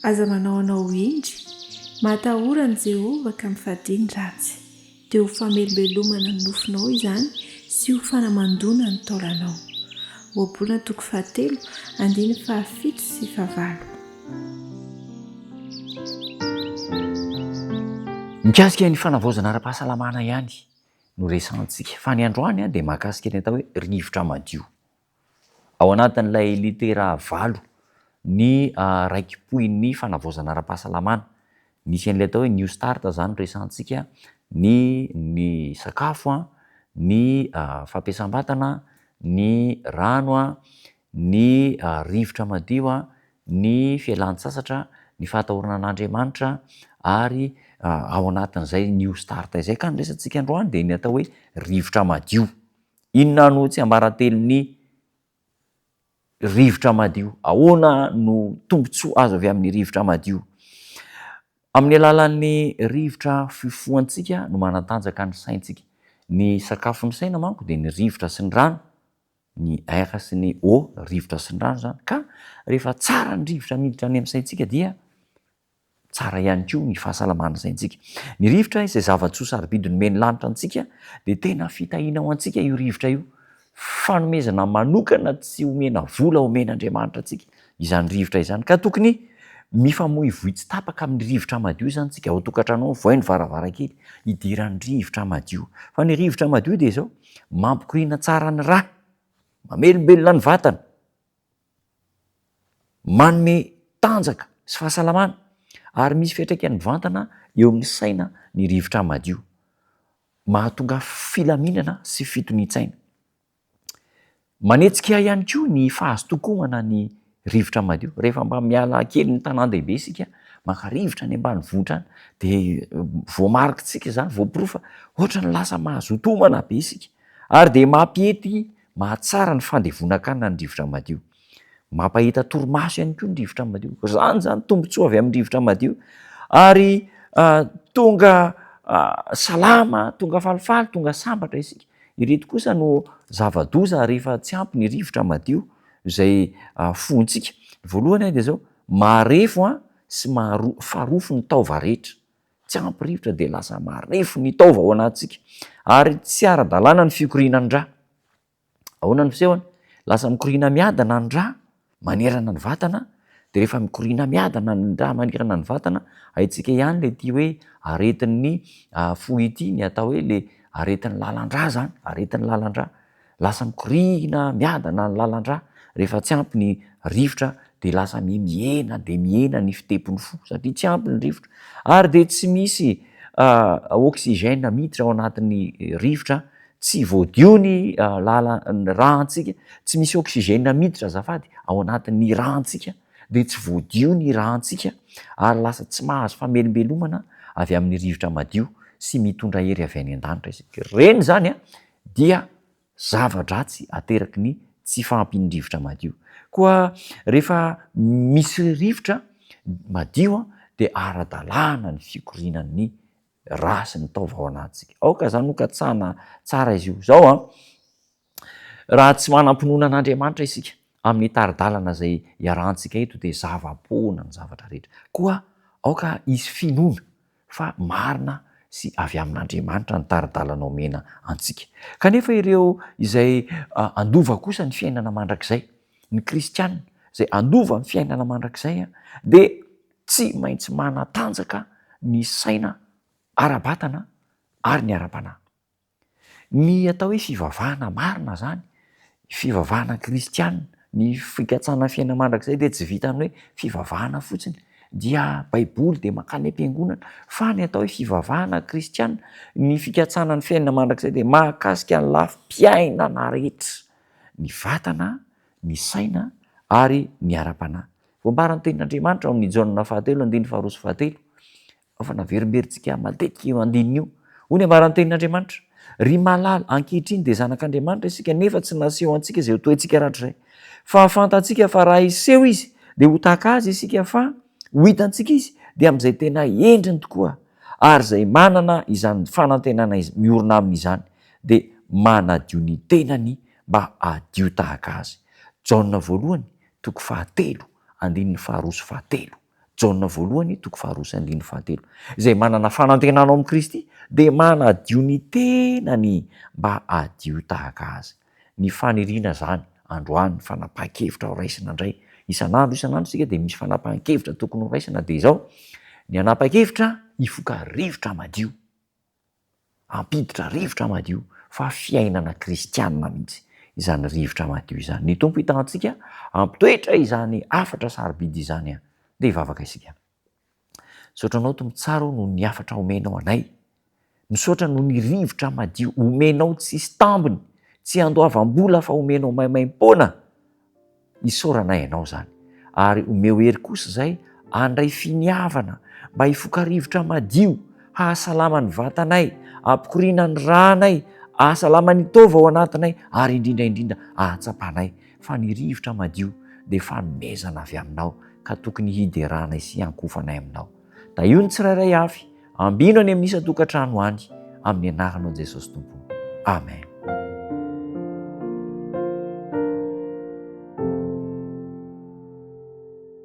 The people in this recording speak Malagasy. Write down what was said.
Aza manao anao ho hendry. Matahora an'i Jehovah ka mifadia ny ratsy. Dia ho famelombelomana ny nofonao izany sy ho fanamandoana ny taolanao. Ohabolana toko fahatelo, andininy fahafito sy fahavalo. Mikasika ny fanavaozana ara-pahasalamana ihany no resahantsika, fa ny androany dia mahakasika ny atao hoe rivotra madio. Ao anatin'ilay litera valo ny raiki-pohin'ny fanavaozana ara-pahasalamana. Misy an'ilay atao hoe new start izany resahantsika, ny ny sakafo an, ny fampiasam-batana, ny rano an, ny rivotra madio an, ny fialan-tsasatra, ny fahatahorana an'Andriamanitra ary ao anatin'izay new start izay. Ka ny resahantsika androany dia ny atao hoe rivotra madio. Inona no tsiambaratelon'ny rivotra madio? Ahoana no tombontsoa azo avy amin'ny rivotra madio? Amin'ny alalan'ny rivotra fifohantsika no manatanjaka ny saintsika. Ny sakafon'ny saina manko dia ny rivotra sy ny rano, ny air sy ny eau, rivotra sy ny rano izany. Ka rehefa tsara ny rivotra miditra any amin'ny saintsika dia Tsara ihany koa ny fahasalaman'ny saintsika. Ny rivotra izay zava-tsoa sarobidy nomen'ny lanitra antsika dia tena fitahiana ho antsika io rivotra io. Fanomezana manokana tsy omena vola omen'Andriamanitra antsika izany rivotra izany. Ka tokony mifamoivoy tsy tapaka amin'ny rivotra madio izany tsika. Ao an-tokantrano ao, vohay ny varavarankely hidiran'ny rivotra madio. Fa ny rivotra madio dia izao, mampikoriana tsara ny ra, mamelombelona ny vatana. Manome tanjaka sy fahasalamana ary misy fiantraikany mivantana eo amin'ny saina ny rivotra madio. Mahatonga filaminana sy fitonian-tsaina. Manetsika ihany koa ny fahazotoan-komana ny rivotra madio. Rehefa mba miala kely ny tanàn-dehibe isika, maka rivotra any ambanivohitra any dia voamarikitsika izany, voaporofo fa ohatran'ny lasa mahazoto homana be isika. Ary dia mampiety Mahatsara ny fandevonan-kanina ny rivotra madio. Mampahita torimaso ihany koa ny rivotra madio. Izany izany tombontsoa avy amin'ny rivotra madio. Ary tonga salama, tonga falifaly, tonga sambatra isika. Ireto kosa no zava-doza rehefa tsy ampy ny rivotra madio izay fohintsika. Ny voalohany dia izao, marefo sy maharo- farofy ny taova rehetra. Tsy ampy rivotra dia lasa marefo ny taova ao anatintsika ary tsy ara-dalàna ny fikorianan'ny ra. Ahoana ny fisehony? Lasa mikoriana miadana ny ra manerana ny vatana, dia rehefa mikoriana miadana ny ra manerana ny vatana, haintsika ihany ilay ity hoe aretin'ny fo ity, ny atao hoe le aretin'ny lalan-drà zany, aretin'ny lalan-drà. Lasa mikoriana miadana ny lalan-drà rehefa tsy ampy ny rivotra dia lasa mihena dia mihena ny fitepon'ny fo satria tsy ampy ny rivotra ary dia tsy misy oxygène miditra ao anatin'ny rivotra, tsy voadio ny lala- ny rà-ntsika, tsy misy oxygène miditra azafady ao anatin'ny rà-ntsika dia tsy voadio ny rà-ntsika ary lasa tsy mahazo famelombelomana avy amin'ny rivotra madio sy mitondra hery avy any an-danitra isika. Ireny izany an! dia zava-dratsy ateraky ny tsy fahampian'ny rivotra madio. Koa rehefa misy rivotra madio dia ara-dalàna ny fikorianan'ny rà sy ny taova ao anatintsika. Aoka izany ho katsahana tsara izy io. Izao an, raha tsy manam-pinoana an'Andriamanitra isika amin'ny tari-dalana izay iarahantsika eto dia zava-poana ny zavatra rehetra. Koa aoka hisy finoana fa marina sy avy amin'Andriamanitra ny tari-dalana omena antsika. Kanefa ireo izay handova kosa ny fiainana mandrakizay, ny kristiana izay handova ny fiainana mandrakizay dia tsy maintsy manatanjaka ny saina ara-batana ary ny ara-panahy. Ny atao hoe fivavahana marina zany, fivavahana kristiana, ny fikatsahana fiainana mandrakizay dia tsy vitan'ny hoe fivavahana fotsiny, dia baiboly dia mankany am-piangonana, fa ny atao hoe fivavahana kristiana, ny fikatsahana ny fiainana mandrakizay dia mahakasika ny lafim-piainana rehetra, ny vatana, ny saina ary ny ara-panahy. Voambaran'ny tenin'Andriamanitra ao amin'ny Jaona fahatelo andininy faharoa sy fahatelo Efa naverimberintsika matetika io andininy io. Hoy ny ambaran'ny Tenin'Andriamanitra, Ry malala, ankehitriny dia zanak'Andriamanitra isika, nefa tsy naseho antsika izay ho toetsika rahatrizay. Fa fantatsika fa raha hiseho Izy, dia ho tahaka Azy isika, fa ho hitantsika Izy, dia amin'izay tena endriny tokoa. Ary izay manana izany fanantenana miorina aminy izany, dia manadio ny tenany mba hadio tahaka Azy. Jaona voalohany, toko fahatelo, andininy faharoa sy fahatelo. Jaona voalohany toko faharoa sy andininy fahatelo. Izay manana fanantenana ao amin'i Kristy dia manadio ny tenany mba hadio tahaka Azy. Ny faniriana izany androany, ny fanapahan-kevitra horaisina indray. Isan'andro isan'andro isika dia misy fanapahan-kevitra tokony horaisina dia izao, ny hanapa-kevitra hifoka rivotra madio. Hampiditra rivotra madio fa fiainana kristianina mihitsy izany rivotra madio izany. Ny Tompo hitantsika hampitoetra izany hafatra sarobidy izany an. Dia hivavaka isika. Misaotra anao Tompo tsara o noho ny hafatra omenao anay. Misaotra noho ny rivotra madio omenao tsisy tambiny, tsy andoavam-bola fa omenao maimaim-poana. Isaoranay Anao izany, ary omeo hery kosa izay handray finiavana mba hifoka rivotra madio, hahasalama ny vatanay, hampikoriana ny rànay, hahasalama ny taova ao anatinay, ary indrindra indrindra hahatsapanay fa ny rivotra madio dia fanomezana avy Aminao ka tokony hideranay sy hiankofanay Aminao. Tahio ny tsirairay avy, ambino any amin'ny isan-tokantrano any, amin'ny anaranao Jesosy Tompo. Amen.